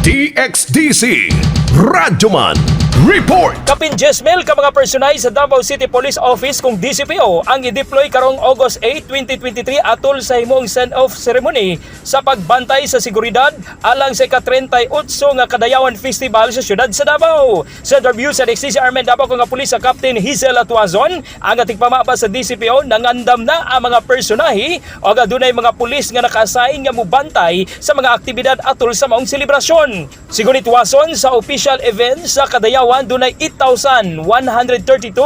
DXDC Radyoman Report. Kapin 10,000 ka mga personay sa Davao City Police Office kung DCPO ang i-deploy karong August 8, 2023 atol sa himong send-off ceremony sa pagbantay sa seguridad alang sa ika-38 nga Kadayawan Festival sa siyudad sa Davao. Sa interview sa DXDC RMN Davao nga pulis sa Captain Hazel Atuazon, ang ating pamaba sa DCPO, nangandam na ang mga personahe o adunay mga pulis nga naka-assign nga mubantay sa mga aktibidad atol sa maong selebrasyon. Sigon ni Tuazon, sa official event sa Kadayawan dunay 8,132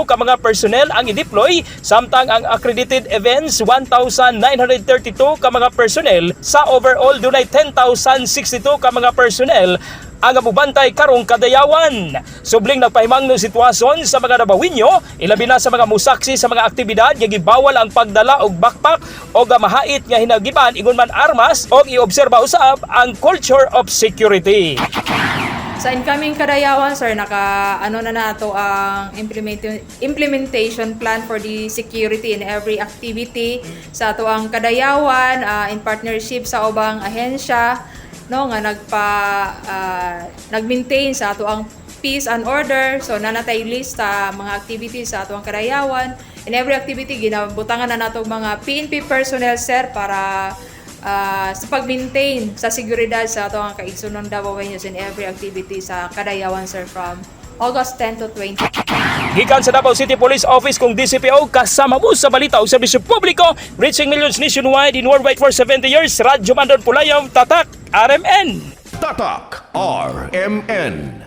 ka mga personnel ang i-deploy, samtang ang accredited events 1,932 ka mga personnel. Sa overall, dunay 10,062 ka mga personnel ang mubantay karong Kadayawan. Subling nagpahimangno si Tuazon sa mga Dabawinyo, ilabi na sa mga musaksi sa mga aktibidad nga gibawal ang pagdala og backpack o mahait nga hinagiban, ingon man armas, og iobserba usab ang culture of security. Sa incoming Kadayawan, sir, naka ano na nato ang implementation plan for the security in every activity sa ato ang Kadayawan in partnership sa ubang ahensya, no, nga nag-maintain sa ato ang peace and order. So naa na tay list sa mga activities sa ato ang Kadayawan. In every activity, ginabutangan na nato mga PNP personnel, sir, para sa pag-maintain sa seguridad sa ato ang kaigsunan Davaoeños in every activity sa Kadayawan, sir, from August 10 to 20. Gikan sa Davao City Police Office kung DCPO, kasama mo sa balita o serbisyo publiko, reaching millions nationwide and worldwide for 70 years. Radyo Mandon Pulayam, Tatak, RMN. Tatak RMN.